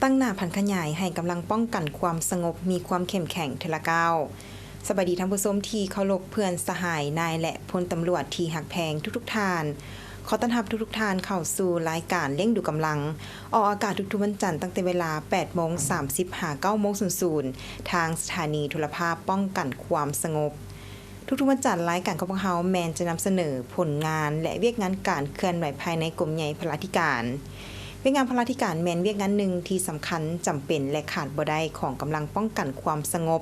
ຕັ້ງໜ້າຜັນຂະຫຍາຍໃຫ້ກຳລັງປ້ອງກັນຄວາມສະຫງົບມີຄວາມເຂັ້ມແຂງເທື່ອລະກ້າວ. ສະບາຍດີທ່ານຜູ້ຊົມທີ່ເຄົາລົບ, ເພື່ອນສະຫາຍ, ນາຍ ແລະ ພົນຕຳຫຼວດທີ່ຮັກແພງທຸກໆທ່ານ. ຂໍຕ້ອນຮັບທຸກໆທ່ານເຂົ້າສູ່ລາຍການລ້ຽງດູກຳລັງ, ອອກອາກາດທຸກໆວັນຈັນຕັ້ງແຕ່ເວລາແປດໂມງສາມສິບຫາເກົ້າໂມງສູນສູນ ທາງສະຖານີໂທລະພາບປ້ອງກັນຄວາມສະຫງົບ. ທຸກໆວັນຈັນ, ລາຍການຂອງພວກເຮົາແມ່ນຈະນຳສະເໜີຜົນງານ ແລະ ວຽກງານການເຄື່ອນໄຫວພາຍໃນກົມໃຫຍ່ພະລາທິການ. ວຽກງານພະລາທິການແມ່ນວຽກງານໜຶ່ງທີ່ສຳຄັນ, ຈຳເປັນ ແລະ ຂາດບໍ່ໄດ້ຂອງກຳລັງປ້ອງກັນຄວາມສະຫງົບ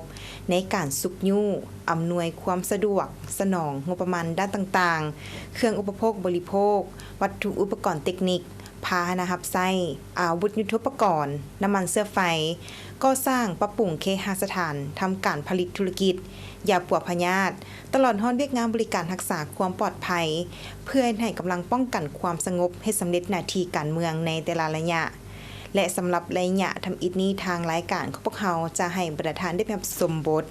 ໃນການຊຸກຍູ້, ອຳນວຍຄວາມສະດວກ, ສະໜອງງົບປະມານດ້ານຕ່າງໆ, ເຄື່ອງອຸປະໂພກບໍລິໂພກ, ວັດຖຸອຸປະກອນເຕັກນິກ, ພາຫະນະຮັບໃຊ້, ອາວຸດຍຸດໂທປະກອນ, ນ້ຳມັນເຊື້ອໄຟ, ກໍ່ສ້າງ, ປັບປຸງເຄຫະສະຖານ, ທຳການຜະລິດທຸລະກິດ, ຢາປົວພະຍາດ, ຕະຫຼອດຮອດວຽກງານບໍລິການຮັກສາຄວາມປອດໄພ, ເພື່ອເຮັດໃຫ້ກຳລັງປ້ອງກັນຄວາມສະຫງົບເຮັດສຳເລັດໜ້າທີ່ການເມືອງໃນແຕ່ລະໄລຍະ. ແລະ ສຳລັບໄລຍະທຳອິດນີ້, ທາງລາຍການຂອງພວກເຮົາຈະໃຫ້ບັນດາທ່ານໄດ້ໄປຮັບຊົມບົດ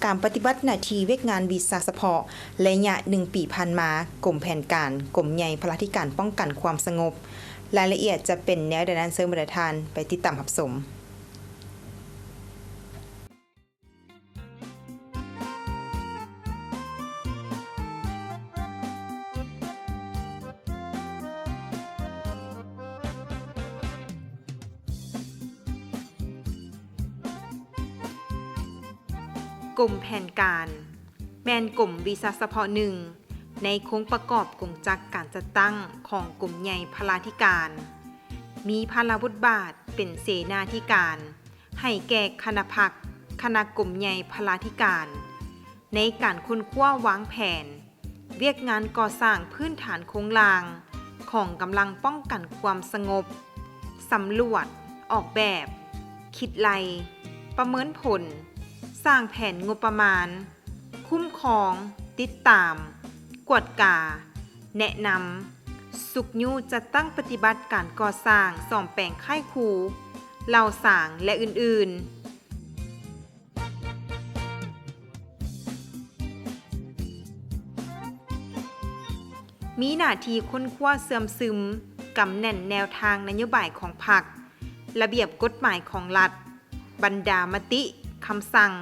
ການປະຕິບັດໜ້າທີ່ວຽກງານວິຊາສະເພາະໄລຍະໜຶ່ງປີຜ່ານມາ, ກົມແຜນການ, ກົມໃຫຍ່ພະລາທິການປ້ອງກັນຄວາມສະຫງົບ. ລາຍລະອຽດຈະເປັນແນວໃດນັ້ນ, ເຊີນບັນດາທ່ານໄປຕິດຕາມຮັບຊົມ. ກົມແຜນການ ແມ່ນກົມວິຊາສະເພາະໜຶ່ງໃນໂຄງປະກອບກົງຈັກການຈັດຕັ້ງຂອງກົມໃຫຍ່ພະລາທິການ, ມີພາລະບົດບາດເປັນເສນາທິການໃຫ້ແກ່ຄະນະພັກ, ຄະນະກົມໃຫຍ່ພະລາທິການ ໃນການຄົ້ນຄວ້າວາງແຜນ ວຽກງານກໍ່ສ້າງພື້ນຖານໂຄງລ່າງຂອງກຳລັງປ້ອງກັນຄວາມສະຫງົບ, ສຳຫຼວດ, ອອກແບບ, ຄິດໄລ່, ປະເມີນຜົນ, ສ້າງແຜນງົບປະມານ, ຄຸ້ມຄອງ, ຕິດຕາມ, ກວດກາ, ແນະນຳ, ຊຸກຍູ້, ຈັດຕັ້ງປະຕິບັດການກໍ່ສ້າງ, ສ້ອມແປງຄ້າຍຄູ, ເຫຼົ່າສາງ ແລະ ອື່ນໆ. ມີໜ້າທີ່ຄົ້ນຄວ້າເຊື່ອມຊຶມ, ກຳແໜ້ນແນວທາງນະໂຍບາຍຂອງພັກ, ລະບຽບກົດໝາຍຂອງລັດ, ບັນດາມະຕິ, ຄຳສັ່ງ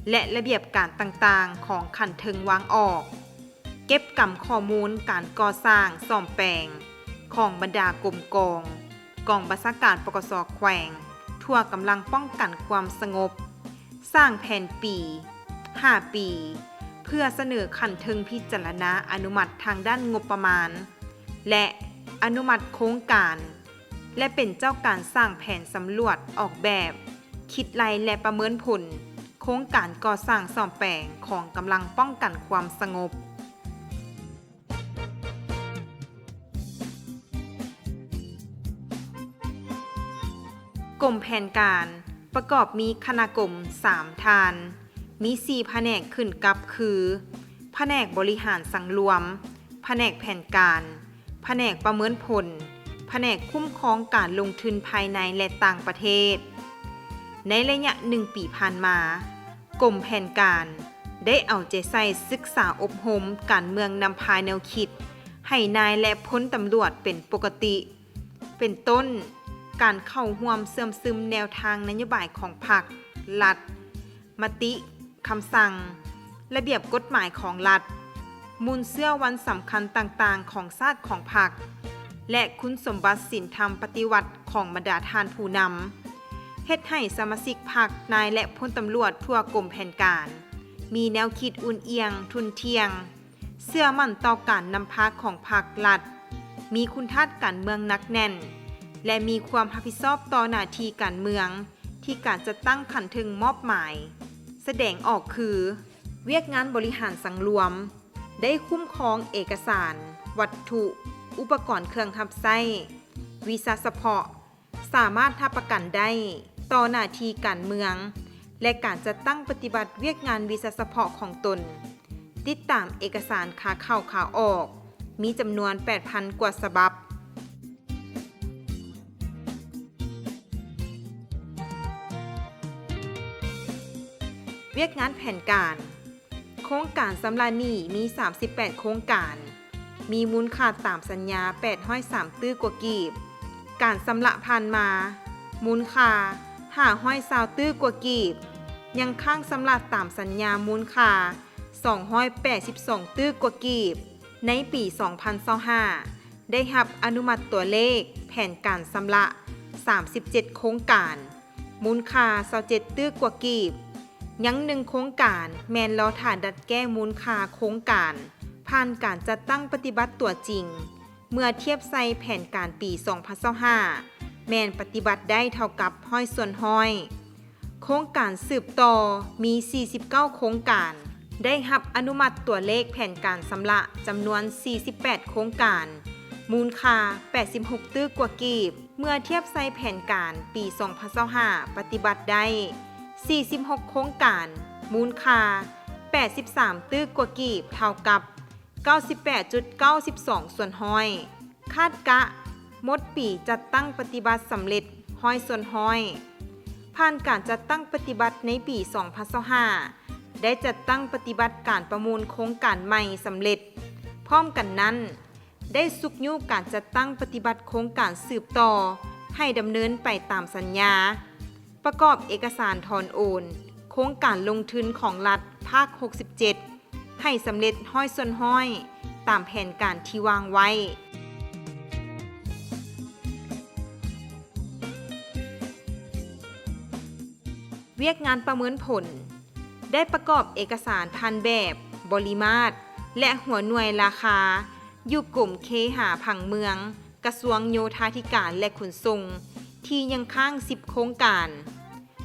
ແລະ ລະບຽບການຕ່າງໆຂອງຂັ້ນເທິງວາງອອກ. ເກັບກຳຂໍ້ມູນການກໍ່ສ້າງສ້ອມແປງຂອງບັນດາກົມກອງ, ກອງບັນຊາການ ປກສ ແຂວງ ທົ່ວກຳລັງປ້ອງກັນຄວາມສະຫງົບ, ສ້າງແຜນປີ, ຫ້າປີ ເພື່ອສະເໜີຂັ້ນເທິງພິຈາລະນາອະນຸມັດທາງດ້ານງົບປະມານ ແລະ ອະນຸມັດໂຄງການ ແລະ ເປັນເຈົ້າການສ້າງແຜນສຳຫຼວດ, ອອກແບບ, ຄິດໄລ່ ແລະ ປະເມີນຜົນໂຄງການກໍ່ສ້າງສ້ອມແປງຂອງກຳລັງປ້ອງກັນຄວາມສະຫງົບ. ກົມແຜນການປະກອບມີຄະນະກົມສາມທ່ານ, ມີສີ່ພະແນກຂຶ້ນກັບຄື ພະແນກບໍລິຫານສັງລວມ, ພະແນກແຜນການ, ພະແນກປະເມີນຜົນ, ພະແນກຄຸ້ມຄອງການລົງທຶນພາຍໃນ ແລະ ຕ່າງປະເທດ. ໃນໄລຍະໜຶ່ງປີຜ່ານມາ, ກົມແຜນການໄດ້ເອົາໃຈໃສ່ສຶກສາອົບຮົມການເມືອງນຳພາແນວຄິດໃຫ້ນາຍ ແລະ ພົນຕຳຫຼວດເປັນປົກກະຕິ, ເປັນຕົ້ນ ການເຂົ້າຮ່ວມເຊື່ອມຊຶມແນວທາງນະໂຍບາຍຂອງພັກ, ລັດ, ມະຕິ, ຄຳສັ່ງ, ລະບຽບກົດໝາຍຂອງລັດ, ມູນເຊື້ອວັນສຳຄັນຕ່າງໆຂອງຊາດຂອງພັກ ແລະ ຄຸນສົມບັດສິນທຳປະຕິວັດຂອງບັນດາທ່ານຜູ້ນຳ, ເຮັດໃຫ້ສະມາຊິກພັກ, ນາຍ ແລະ ພົນຕຳຫຼວດທົ່ວກົມແຜນການ ມີແນວຄິດອຸ່ນອຽງ, ທຸ່ນທ່ຽງ, ເຊື່ອໝັ້ນຕໍ່ການນຳພາຂອງພັກ, ລັດ, ມີຄຸນທາດການເມືອງໜັກແໜ້ນ ແລະ ມີຄວາມຮັບຜິດຊອບຕໍ່ໜ້າທີ່ການເມືອງ ທີ່ການຈັດຕັ້ງຂັ້ນເທິງມອບໝາຍສະແດງອອກຄື ວຽກງານບໍລິຫານສັງລວມ ໄດ້ຄຸ້ມຄອງເອກະສານ, ວັດຖຸ, ອຸປະກອນເຄື່ອງຮັບໃຊ້, ວິຊາສະເພາະ, ສາມາດຮັບປະກັນໄດ້ຕໍ່ໜ້າທີ່ການເມືອງ ແລະ ການຈັດຕັ້ງປະຕິບັດວຽກງານວິຊາສະເພາະຂອງຕົນ. ຕິດຕາມເອກະສານຂາເຂົ້າຂາອອກ ມີຈຳນວນແປດພັນກວ່າສະບັບ. ວຽກງານແຜນການ. ໂຄງການຊຳລະໜີ້ມີສາມສິບແປດໂຄງການ, ມີມູນຄ່າຕາມສັນຍາແປດຮ້ອຍສາມຕື້ກວ່າກີບ. ການຊຳລະຜ່ານມາ ມູນຄ່າຫ້າຮ້ອຍຊາວຕື້ກວ່າກີບ, ຍັງຄ້າງຊຳລະຕາມສັນຍາມູນຄ່າສອງຮ້ອຍແປດສິບສອງຕື້ກວ່າກີບ. ໃນປີສອງພັນຊາວຫ້າ ໄດ້ຮັບອະນຸມັດຕົວເລກແຜນການຊຳລະສາມສິບເຈັດໂຄງການ, ມູນຄ່າຊາວເຈັດຕື້ກວ່າກີບ. ຍັງໜຶ່ງໂຄງການແມ່ນລໍຖ້າດັດແກ້ມູນຄ່າໂຄງການ ຜ່ານການຈັດຕັ້ງປະຕິບັດຕົວຈິງ. ເມື່ອທຽບໃສ່ແຜນການປີສອງພັນຊາວຫ້າ ແມ່ນປະຕິບັດໄດ້ເທົ່າກັບຮ້ອຍສ່ວນຮ້ອຍ. ໂຄງການສືບຕໍ່ມີສີ່ສິບເກົ້າໂຄງການ, ໄດ້ຮັບອະນຸມັດຕົວເລກແຜນການຊຳລະຈຳນວນສີ່ສິບແປດໂຄງການ, ມູນຄ່າແປດສິບຫົກຕື້ກວ່າກີບ. ເມື່ອທຽບໃສ່ແຜນການປີສອງພັນຊາວຫ້າ ປະຕິບັດໄດ້ສີ່ສິບຫົກໂຄງການ, ມູນຄ່າແປດສິບສາມຕື້ກວ່າກີບ, ເທົ່າກັບ ເກົ້າສິບແປດຈຸດເກົ້າສິບສອງສ່ວນຮ້ອຍ. ຄາດກະໝົດປີຈັດຕັ້ງປະຕິບັດສຳເລັດຮ້ອຍສ່ວນຮ້ອຍ. ຜ່ານການຈັດຕັ້ງປະຕິບັດໃນປີສອງພັນຊາວຫ້າ ໄດ້ຈັດຕັ້ງປະຕິບັດການປະມູນໂຄງການໃໝ່ສຳເລັດ. ພ້ອມກັນນັ້ນ, ໄດ້ຊຸກຍູ້ການຈັດຕັ້ງປະຕິບັດໂຄງການສືບຕໍ່ໃຫ້ດຳເນີນໄປຕາມສັນຍາ. ປະກອບເອກະສານຖອນໂອນໂຄງການລົງທຶນຂອງລັດພາກຫົກສິບເຈັດ ໃຫ້ສຳເລັດຮ້ອຍສ່ວນຮ້ອຍຕາມແຜນການທີ່ວາງໄວ້. ວຽກງານປະເມີນຜົນ ໄດ້ປະກອບເອກະສານຜ່ານແບບ, ບໍລິມາດ ແລະ ຫົວໜ່ວຍລາຄາ ຢູ່ກົມເຄຫາຜັງເມືອງ, ກະຊວງໂຍທາທິການ ແລະ ຂົນສົ່ງ ທີ່ຍັງຄ້າງສິບໂຄງການ.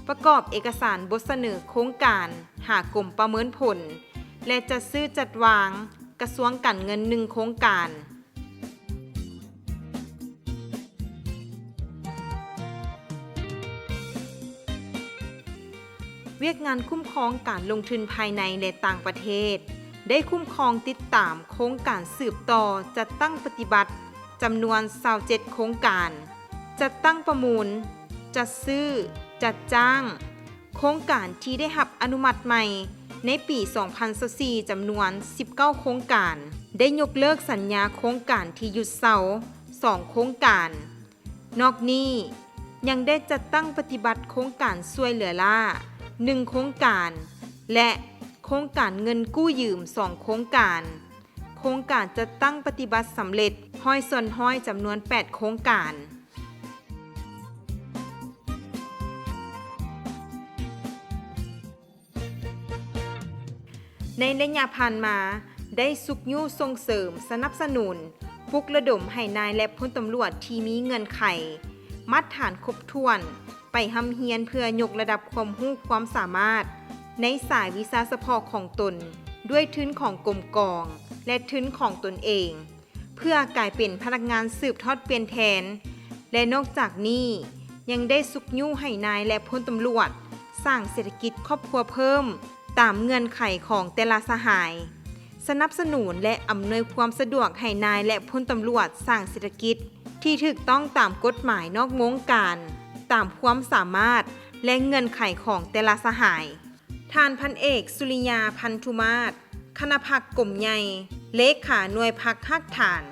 ປະກອບເອກະສານບົດສະເໜີໂຄງການຫາກົມປະເມີນຜົນ ແລະ ຈັດຊື້ຈັດວາງ, ກະຊວງການເງິນໜຶ່ງໂຄງການ. ວຽກງານຄຸ້ມຄອງການລົງທຶນພາຍໃນ ແລະ ຕ່າງປະເທດ ໄດ້ຄຸ້ມຄອງຕິດຕາມໂຄງການສືບຕໍ່ຈັດຕັ້ງປະຕິບັດ ຈຳນວນຊາວເຈັດໂຄງການ, ຈັດຕັ້ງປະມູນ, ຈັດຊື້, ຈັດຈ້າງ. ໂຄງການທີ່ໄດ້ຮັບອະນຸມັດໃໝ່ໃນປີສອງພັນຊາວສີ່ ຈຳນວນສິບເກົ້າໂຄງການ, ໄດ້ຍົກເລີກສັນຍາໂຄງການທີ່ຢຸດເຊົາສອງໂຄງການ. ນອກນີ້ ຍັງໄດ້ຈັດຕັ້ງປະຕິບັດໂຄງການຊ່ວຍເຫຼືອລ້າໜຶ່ງໂຄງການ ແລະ ໂຄງການເງິນກູ້ຢືມສອງໂຄງການ. ໂຄງການຈັດຕັ້ງປະຕິບັດສຳເລັດຮ້ອຍສ່ວນຮ້ອຍ ຈຳນວນແປດໂຄງການ. ໃນໄລຍະຜ່ານມາ ໄດ້ຊຸກຍູ້ສົ່ງເສີມ, ສະໜັບສະໜູນ, ປຸກລະດົມໃຫ້ນາຍ ແລະ ພົນຕຳຫຼວດທີ່ມີເງື່ອນໄຂ, ມາດຖານຄົບຖ້ວນ, ໄປຮ່ຳຮຽນເພື່ອຍົກລະດັບຄວາມຮູ້ຄວາມສາມາດໃນສາຍວິຊາສະເພາະຂອງຕົນ ດ້ວຍທຶນຂອງກົມກອງ ແລະ ທຶນຂອງຕົນເອງ ເພື່ອກາຍເປັນພະນັກງານສືບທອດປ່ຽນແທນ ແລະ ນອກຈາກນີ້ ຍັງໄດ້ຊຸກຍູ້ໃຫ້ນາຍ ແລະ ພົນຕຳຫຼວດສ້າງເສດຖະກິດຄອບຄົວເພີ່ມຕາມເງື່ອນໄຂຂອງແຕ່ລະສະຫາຍ, ສະໜັບສະໜູນ ແລະ ອຳນວຍຄວາມສະດວກໃຫ້ນາຍ ແລະ ພົນຕຳຫຼວດສ້າງເສດຖະກິດ ທີ່ຖືກຕ້ອງຕາມກົດໝາຍນອກວົງການ, ຕາມຄວາມສາມາດ ແລະ ເງື່ອນໄຂຂອງແຕ່ລະສະຫາຍ. ທ່ານພັນເອກ ສຸລິຍາ ພັນທຸມາດ ຄະນະພັກກົມໃຫຍ່, ເລຂາໜ່ວຍພັກຮາກຖານ,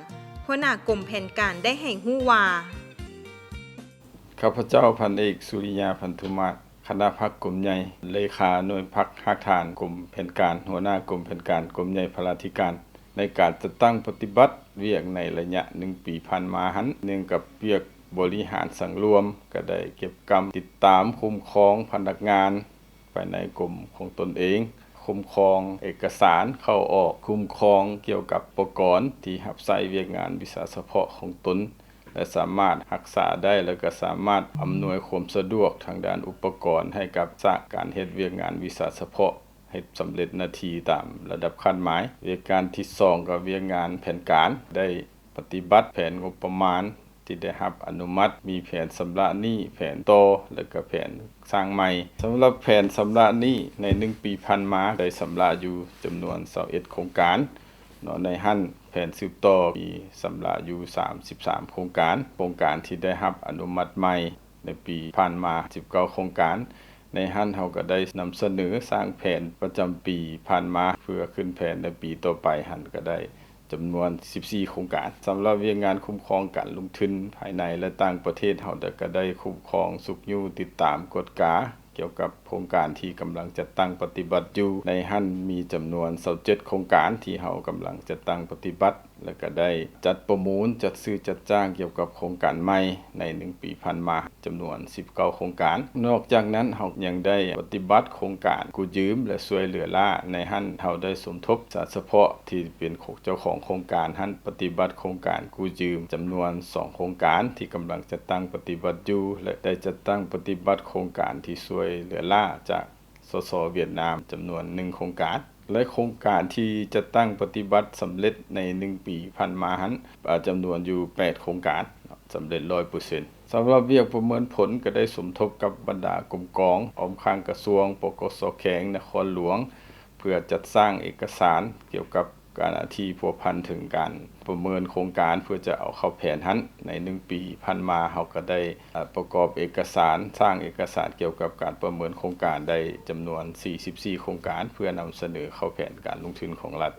ຫົວໜ້າກົມແຜນການ ໄດ້ໃຫ້ຮູ້ວ່າ. ຂ້າພະເຈົ້າ ພັນເອກ ສຸລິຍາ ພັນທຸມາດ ຄະນະພັກກົມໃຫຍ່, ເລຂາໜ່ວຍພັກຮາກຖານກົມແຜນການ, ຫົວໜ້າກົມແຜນການ ກົມໃຫຍ່ພະລາທິການ ໃນການຈັດຕັ້ງປະຕິບັດວຽກໃນໄລຍະໜຶ່ງປີຜ່ານມາຫັ້ນ, ເນື່ອງກັບວຽກບໍລິຫານສັງລວມ ກະໄດ້ເກັບກຳຕິດຕາມຄຸ້ມຄອງພະນັກງານພາຍໃນກົມຂອງຕົນເອງ, ຄຸ້ມຄອງເອກະສານເຂົ້າອອກ, ຄຸ້ມຄອງກ່ຽວກັບອຸປະກອນທີ່ຮັບໃຊ້ວຽກງານວິຊາສະເພາະຂອງຕົນ ແລະ ສາມາດຮັກສາໄດ້ ແລະ ກະສາມາດອຳນວຍຄວາມສະດວກທາງດ້ານອຸປະກອນໃຫ້ກັບສາການເຮັດວຽກງານວິຊາສະເພາະ ໃຫ້ສຳເລັດໜ້າທີ່ຕາມລະດັບຄາດໝາຍ. ວຽກງານທີສອງ ກໍວຽກງານແຜນການ ໄດ້ປະຕິບັດແຜນງົບປະມານທີ່ໄດ້ຮັບອະນຸມັດ, ມີແຜນຊຳລະໜີ້, ແຜນຕໍ່ ແລະ ກະແຜນສ້າງໃໝ່. ສຳລັບແຜນຊຳລະໜີ້ໃນໜຶ່ງປີຜ່ານມາ ໄດ້ຊຳລະຢູ່ຈຳນວນຊາວເອັດໂຄງການເນາະ, ໃນຫັ້ນແຜນສືບຕໍ່ມີຊຳລະຢູ່ສາມສິບສາມໂຄງການ, ໂຄງການທີ່ໄດ້ຮັບອະນຸມັດໃໝ່ ໃນປີຜ່ານມາສິບເກົ້າໂຄງການ. ໃນຫັ້ນເຮົາກໍໄດ້ນຳສະເໜີສ້າງແຜນປະຈຳປີຜ່ານມາ ເພື່ອຂຶ້ນແຜນໃນປີຕໍ່ໄປຫັ້ນ ກໍໄດ້ ຈຳນວນສິບສີ່ໂຄງການ. ສຳລັບວຽກງານຄຸ້ມຄອງການລົງທຶນພາຍໃນ ແລະ ຕ່າງປະເທດ, ເຮົາກໍໄດ້ຄຸ້ມຄອງ, ຊຸກຍູ້, ຕິດຕາມ, ກວດກາ ກ່ຽວກັບໂຄງການທີ່ກຳລັງຈັດຕັ້ງປະຕິບັດຢູ່. ໃນຫັ້ນມີຈຳນວນຊາວເຈັດໂຄງການທີ່ເຮົາກຳລັງຈັດຕັ້ງປະຕິບັດ ແລະ ກໍໄດ້ຈັດປະມູນ, ຈັດຊື້, ຈັດຈ້າງກ່ຽວກັບໂຄງການໃໝ່ໃນໜຶ່ງປີຜ່ານມາ ຈຳນວນສິບເກົ້າໂຄງການ. ນອກຈາກນັ້ນ, ເຮົາຍັງໄດ້ປະຕິບັດໂຄງການກູ້ຢືມ ແລະ ຊ່ວຍເຫຼືອລ້າ. ໃນຫັ້ນເຮົາໄດ້ສົມທົບສະເພາະທີ່ເປັນເຈົ້າຂອງໂຄງການຫັ້ນ ປະຕິບັດໂຄງການກູ້ຢືມຈຳນວນສອງໂຄງການທີ່ກຳລັງຈັດຕັ້ງປະຕິບັດຢູ່ ແລະ ໄດ້ຈັດຕັ້ງປະຕິບັດໂຄງການທີ່ຊ່ວຍເຫຼືອລ້າຈາກ ສສ ຫວຽດນາມ ຈຳນວນໜຶ່ງໂຄງການ ແລະ ໂຄງການທີ່ຈັດຕັ້ງປະຕິບັດສຳເລັດໃນໜຶ່ງປີຜ່ານມາຫັ້ນ ອາ ຈຳນວນຢູ່ແປດໂຄງການ ສຳເລັດຮ້ອຍເປີເຊັນ. ສຳລັບວຽກປະເມີນຜົນກໍໄດ້ສົມທົບກັບບັນດາກົມກອງອ້ອມຂ້າງກະຊວງ, ປກສ ແຂວງນະຄອນຫຼວງ ເພື່ອຈັດສ້າງເອກະສານກ່ຽວກັບ ການທີ່ພົວພັນເຖິງການປະເມີນໂຄງການເພື່ອຈະເອົາເຂົ້າແຜນຫັ້ນ. ໃນໜຶ່ງປີຜ່ານມາ ເຮົາກໍໄດ້ ເອີ ປະກອບເອກະສານ, ສ້າງເອກະສານກ່ຽວກັບການປະເມີນໂຄງການໄດ້ຈຳນວນສີ່ສິບສີ່ໂຄງການ ເພື່ອນຳສະເໜີເຂົ້າແຜນການລົງທຶນຂອງລັດ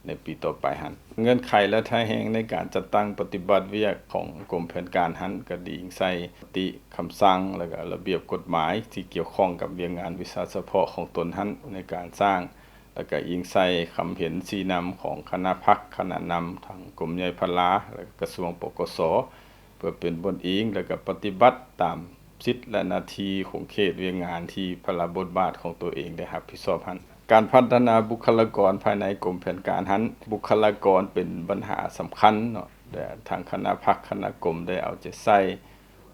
ໃນປີຕໍ່ໄປຫັ້ນ. ເງື່ອນໄຂ ແລະ ທ່າແຮງໃນການຈັດຕັ້ງປະຕິບັດວຽກຂອງກົມແຜນການຫັ້ນ ກໍອີງໃສ່ມະຕິ, ຄຳສັ່ງ ແລະ ກະລະບຽບກົດໝາຍທີ່ກ່ຽວຂ້ອງກັບວຽກງານວິຊາສະເພາະຂອງຕົນຫັ້ນ ໃນການສ້າງ ແລະ ກະອີງໃສ່ຄຳເຫັນຊີ້ນຳຂອງຄະນະພັກ, ຄະນະນຳທາງກົມໃຫຍ່ພະລາ ແລະ ກະຊວງ ປກສ ເພື່ອເປັນບ່ອນອີງ ແລະ ກະປະຕິບັດຕາມສິດ ແລະ ໜ້າທີ່ຂົງເຂດວຽກງານທີ່ພາລະບົດບາດຂອງຕົວເອງໄດ້ຮັບຜິດຊອບຫັ້ນ. ການພັດທະນາບຸກຄະລາກອນພາຍໃນກົມແຜນການຫັ້ນ ບຸກຄະລາກອນເປັນບັນຫາສຳຄັນເນາະ ແລະ ທາງຄະນະພັກ, ຄະນະກົມໄດ້ເອົາໃຈໃສ່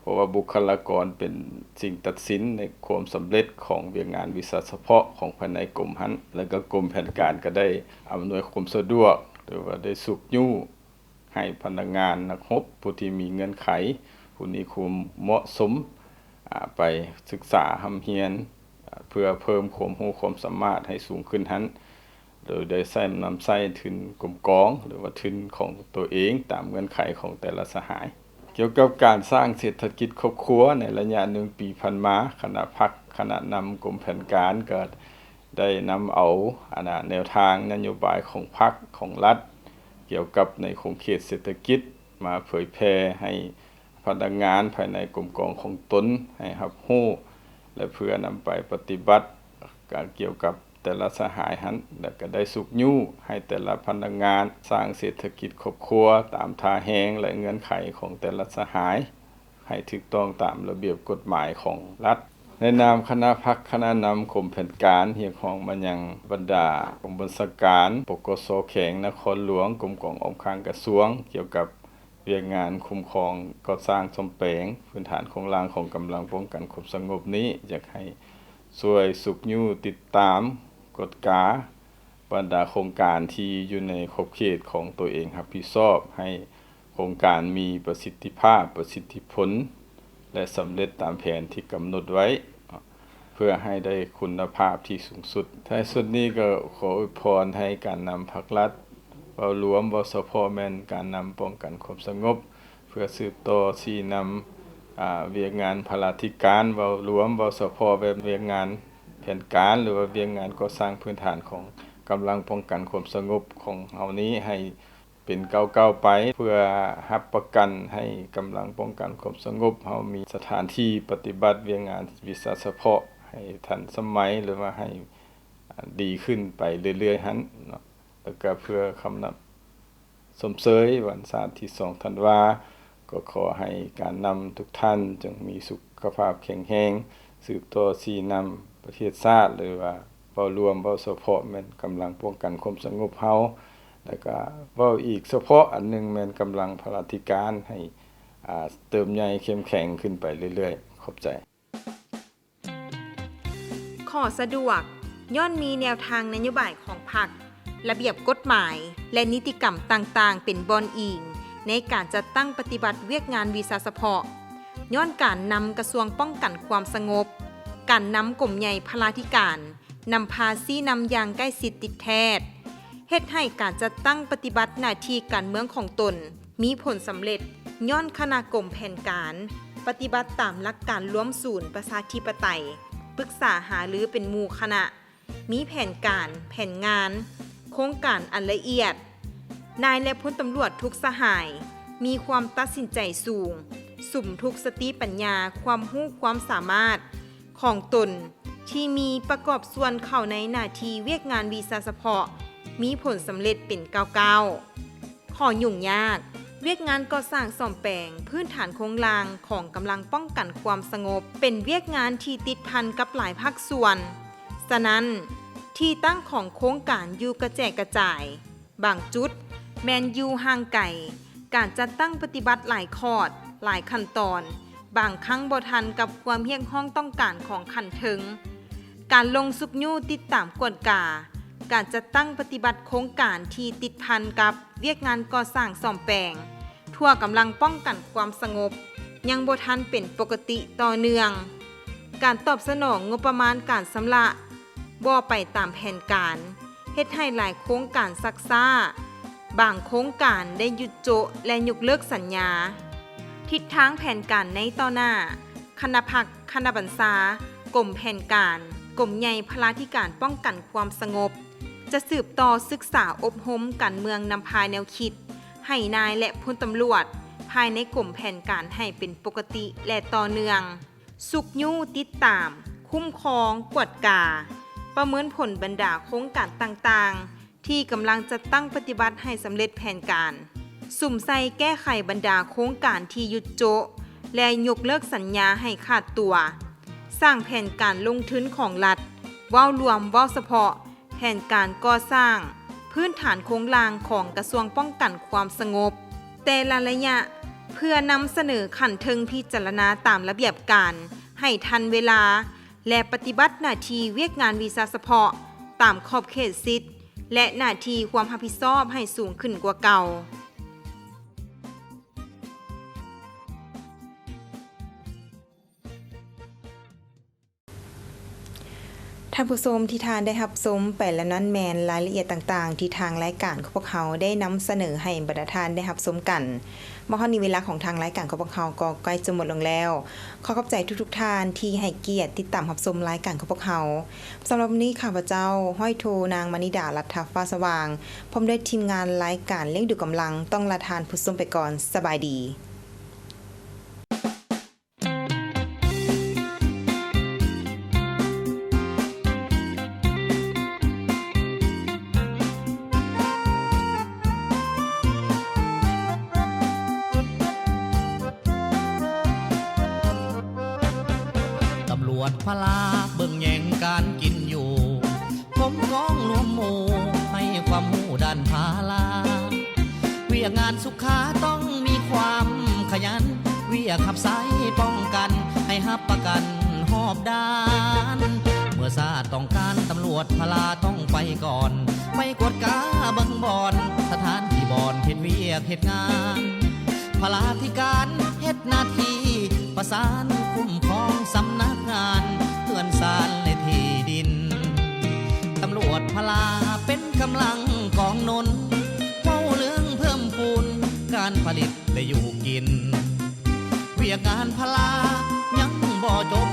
ເພາະວ່າບຸກຄະລາກອນເປັນສິ່ງຕັດສິນໃນຄວາມສຳເລັດຂອງວຽກງານວິຊາສະເພາະຂອງພາຍໃນກົມຫັ້ນ ແລະ ກໍກົມແຜນການກໍໄດ້ອຳນວຍຄວາມສະດວກ ຫຼືວ່າໄດ້ຊຸກຍູ້ໃຫ້ພະນັກງານນັກຮົບຜູ້ທີ່ມີເງື່ອນໄຂ ຜູ້ມີຄວາມເໝາະສົມ ອາ ໄປສຶກສາຮ່ຳຮຽນ ອາ ເພື່ອເພີ່ມຄວາມຮູ້ຄວາມສາມາດໃຫ້ສູງຂຶ້ນຫັ້ນ ໂດຍໄດ້ໃຊ້ ນຳໃຊ້ທຶນກົມກອງ ຫຼືວ່າທຶນຂອງຕົວເອງຕາມເງື່ອນໄຂຂອງແຕ່ລະສະຫາຍ. ກ່ຽວກັບການສ້າງເສດຖະກິດຄອບຄົວໃນໄລຍະໜຶ່ງປີຜ່ານມາ, ຄະນະພັກ, ຄະນະນຳກົມແຜນການກໍໄດ້ນຳເອົາ ອັນນ່າ ແນວທາງນະໂຍບາຍຂອງພັກ, ຂອງລັດ ກ່ຽວກັບໃນຂົງເຂດເສດຖະກິດ ມາເຜີຍແຜ່ໃຫ້ພະນັກງານພາຍໃນກົມກອງຂອງຕົນໃຫ້ຮັບຮູ້ ແລະ ເພື່ອນຳໄປປະຕິບັດ ການກ່ຽວກັບແຕ່ລະສະຫາຍຫັ້ນ ແລະ ກໍໄດ້ຊຸກຍູ້ໃຫ້ແຕ່ລະພະນັກງານສ້າງເສດຖະກິດຄອບຄົວຕາມທ່າແຮງ ແລະ ເງື່ອນໄຂຂອງແຕ່ລະສະຫາຍ ໃຫ້ຖືກຕ້ອງຕາມລະບຽບກົດໝາຍຂອງລັດ. ໃນນາມຄະນະພັກ, ຄະນະນຳກົມແຜນການ ຮຽກຮ້ອງມາຍັງບັນດາກອງບັນຊາການ ປກສ ແຂວງນະຄອນຫຼວງ, ກົມກອງອ້ອມຂ້າງກະຊວງ ກ່ຽວກັບວຽກງານຄຸ້ມຄອງ, ກໍ່ສ້າງ, ສ້ອມແປງພື້ນຖານໂຄງລ່າງຂອງກຳລັງປ້ອງກັນຄວາມສະຫງົບນີ້ ຢາກໃຫ້ ຊ່ວຍຊຸກຍູ້ຕິດຕາມກວດກາບັນດາໂຄງການທີ່ຢູ່ໃນຂອບເຂດຂອງຕົວເອງຮັບຜິດຊອບ ໃຫ້ໂຄງການມີປະສິດທິພາບ, ປະສິດທິຜົນ ແລະ ສຳເລັດຕາມແຜນທີ່ກຳນົດໄວ້ ເພື່ອໃຫ້ໄດ້ຄຸນນະພາບທີ່ສູງສຸດ. ທ້າຍສຸດນີ້ກໍຂໍອວຍພອນໃຫ້ການນຳພັກລັດ ເວົ້າລວມ, ເວົ້າສະເພາະແມ່ນການນຳປ້ອງກັນຄວາມສະຫງົບ ເພື່ອສືບຕໍ່ຊີ້ນຳ ອາ ວຽກງານພະລາທິການ ເວົ້າລວມ, ເວົ້າສະເພາະແມ່ນວຽກງານແຜນການ ຫຼືວ່າວຽກງານກໍ່ສ້າງພື້ນຖານຂອງກຳລັງປ້ອງກັນຄວາມສະຫງົບຂອງເຮົານີ້ ໃຫ້ເປັນກ້າວໆໄປ ເພື່ອຮັບປະກັນໃຫ້ກຳລັງປ້ອງກັນຄວາມສະຫງົບເຮົາມີສະຖານທີ່ປະຕິບັດວຽກງານວິຊາສະເພາະໃຫ້ທັນສະໄໝ ຫຼືວ່າໃຫ້ ອາ ດີຂຶ້ນໄປເລື້ອຍໆຫັ້ນເນາະ. ແລ້ວກໍເພື່ອຄຳນັບ ຊົມເຊີຍວັນຊາດທີສອງທັນວາ ກໍຂໍໃຫ້ການນຳທຸກທ່ານຈົ່ງມີສຸຂະພາບແຂງແຮງ, ສືບຕໍ່ຊີ້ນຳປະເທດຊາດ ຫຼືວ່າເວົ້າລວມ, ເວົ້າສະເພາະແມ່ນກຳລັງປ້ອງກັນຄວາມສະຫງົບເຮົາ ແລ້ວກະເວົ້າອີກສະເພາະອັນໜຶ່ງແມ່ນກຳລັງພະລາທິການໃຫ້ ອາ ເຕີບໃຫຍ່ເຂັ້ມແຂງຂຶ້ນໄປເລື້ອຍໆ. ຂອບໃຈ. ຂໍສະດວກ ຍ້ອນມີແນວທາງນະໂຍບາຍຂອງພັກ, ລະບຽບກົດໝາຍ ແລະ ນິຕິກຳຕ່າງໆ ເປັນບ່ອນອີງໃນການຈັດຕັ້ງປະຕິບັດວຽກງານວິຊາສະເພາະ. ຍ້ອນການນຳກະຊວງປ້ອງກັນຄວາມສະຫງົບ, ການນຳກົມໃຫຍ່ພະລາທິການ ນຳພາຊີ້ນຳຢ່າງໃກ້ຊິດຕິດແທດ ເຮັດໃຫ້ການຈັດຕັ້ງປະຕິບັດໜ້າທີ່ການເມືອງຂອງຕົນ ມີຜົນສຳເລັດ ຍ້ອນຄະນະກົມແຜນການ ປະຕິບັດຕາມຫຼັກການລວມສູນປະຊາທິປະໄຕ, ປຶກສາຫາລືເປັນໝູ່ຄະນະ, ມີແຜນການ, ແຜນງານ, ໂຄງການອັນລະອຽດ, ນາຍ ແລະ ພົນຕຳຫຼວດທຸກສະຫາຍ ມີຄວາມຕັດສິນໃຈສູງ, ສຸມທຸກສະຕິປັນຍາ, ຄວາມຮູ້ຄວາມສາມາດຂອງຕົນທີ່ມີປະກອບສ່ວນເຂົ້າໃນໜ້າທີ່ວຽກງານວິຊາສະເພາະ ມີຜົນສຳເລັດເປັນກ້າວໆ. ຂໍ້ຫຍຸ້ງຍາກ, ວຽກງານກໍ່ສ້າງສ້ອມແປງພື້ນຖານໂຄງລ່າງຂອງກຳລັງປ້ອງກັນຄວາມສະຫງົບ ເປັນວຽກງານທີ່ຕິດພັນກັບຫຼາຍພາກສ່ວນ. ສະນັ້ນ, ທີ່ຕັ້ງຂອງໂຄງການຢູ່ກະແຈກກະຈາຍ, ບາງຈຸດແມ່ນຢູ່ຫ່າງໄກ, ການຈັດຕັ້ງປະຕິບັດຫຼາຍຂອດ, ຫຼາຍຂັ້ນຕອນ, ບາງຄັ້ງບໍ່ທັນກັບຄວາມຮຽກຮ້ອງຕ້ອງການຂອງຂັ້ນເທິງ. ການລົງຊຸກຍູ້ຕິດຕາມກວດກາ ການຈັດຕັ້ງປະຕິບັດໂຄງການທີ່ຕິດພັນກັບວຽກງານກໍ່ສ້າງສ້ອມແປງ ທົ່ວກຳລັງປ້ອງກັນຄວາມສະຫງົບ ຍັງບໍ່ທັນເປັນປົກກະຕິຕໍ່ເນື່ອງ. ການຕອບສະໜອງງົບປະມານການຊຳລະບໍ່ໄປຕາມແຜນການ ເຮັດໃຫ້ຫຼາຍໂຄງການຊັກຊ້າ, ບາງໂຄງການໄດ້ຢຸດໂຈະ ແລະ ຍົກເລີກສັນຍາ. ທິດທາງແຜນການໃນຕໍ່ໜ້າ, ຄະນະພັກ, ຄະນະບັນຊາ, ກົມແຜນການ, ກົມໃຫຍ່ພະລາທິການປ້ອງກັນຄວາມສະຫງົບ ຈະສືບຕໍ່ສຶກສາອົບຮົມການເມືອງນຳພາແນວຄິດ ໃຫ້ນາຍ ແລະ ພົນຕຳຫຼວດພາຍໃນກົມແຜນການໃຫ້ເປັນປົກກະຕິ ແລະ ຕໍ່ເນື່ອງ. ຊຸກຍູ້ຕິດຕາມ, ຄຸ້ມຄອງ, ກວດກາ, ປະເມີນຜົນບັນດາໂຄງການຕ່າງໆ ທີ່ກຳລັງຈັດຕັ້ງປະຕິບັດໃຫ້ສຳເລັດແຜນການ, ສຸມໃສ່ແກ້ໄຂບັນດາໂຄງການທີ່ຢຸດໂຈະ ແລະ ຍົກເລີກສັນຍາໃຫ້ຂາດຕົວ, ສ້າງແຜນການລົງທຶນຂອງລັດ ເວົ້າລວມ, ເວົ້າສະເພາະ ແຜນການກໍ່ສ້າງພື້ນຖານໂຄງລ່າງຂອງກະຊວງປ້ອງກັນຄວາມສະຫງົບ ແຕ່ລະໄລຍະ ເພື່ອນຳສະເໜີຂັ້ນເທິງພິຈາລະນາຕາມລະບຽບການໃຫ້ທັນເວລາ ແລະ ປະຕິບັດໜ້າທີ່ວຽກງານວິຊາສະເພາະຕາມຂອບເຂດສິດ ແລະ ໜ້າທີ່ຄວາມຮັບຜິດຊອບໃຫ້ສູງຂຶ້ນກວ່າເກົ່າ. ທ່ານຜູ້ຊົມທີ່ທ່ານໄດ້ຮັບຊົມໄປແລ້ວນັ້ນແມ່ນລາຍລະອຽດຕ່າງໆ ທີ່ທາງລາຍການຂອງພວກເຮົາໄດ້ນຳສະເໜີໃຫ້ບັນດາທ່ານໄດ້ຮັບຊົມກັນ. ມາຮອດນີ້ເວລາຂອງທາງລາຍການຂອງພວກເຮົາກໍໃກ້ຈະໝົດລົງແລ້ວ. ຂໍຂອບໃຈທຸກໆທ່ານທີ່ໃຫ້ກຽດຕິດຕາມຮັບຊົມລາຍການຂອງພວກເຮົາ. ສຳລັບວັນນີ້ ຂ້າພະເຈົ້າ ຮ້ອຍໂທ ນາງ ມະນີດາ ລັດຖະຟ້າສະຫວ່າງ ພ້ອມດ້ວຍທີມງານລາຍການລ້ຽງດູກຳລັງ ຕ້ອງລາທ່ານຜູ້ຊົມໄປກ່ອນ. ສະບາຍດີ. ຕຳຫຼວດພະລາເບິ່ງແຍງການກິນຢູ່ ກົມກອງລວມໝູ່ໃຫ້ຄວາມຮູ້ດ້ານພາລາ ວຽກງານສຸຂາຕ້ອງມີຄວາມຂະຫຍັນ ວຽກຮັບໃຊ້ປ້ອງກັນໃຫ້ຮັບປະກັນຮອບດ້ານ ເມື່ອຊາດຕ້ອງການຕຳຫຼວດພະລາຕ້ອງໄປກ່ອນ ໄປກວດກາເບິ່ງບ່ອນ ສະຖານທີ່ບ່ອນເຮັດວຽກເຮັດງານ ພະລາທິການເຮັດໜ້າທີ່ປະສານຄຸ້ມຄອງສຳນັກງານເຮືອນຊານ ແລະ ທີ່ດິນ ຕຳຫຼວດພະລາເປັນກຳລັງກອງໜູນ ເວົ້າເລື່ອງເພີ່ມພູນການຜະລິດ ແລະ ຢູ່ກິນ ວຽກງານພະລາຍັງບໍ່ຈົບ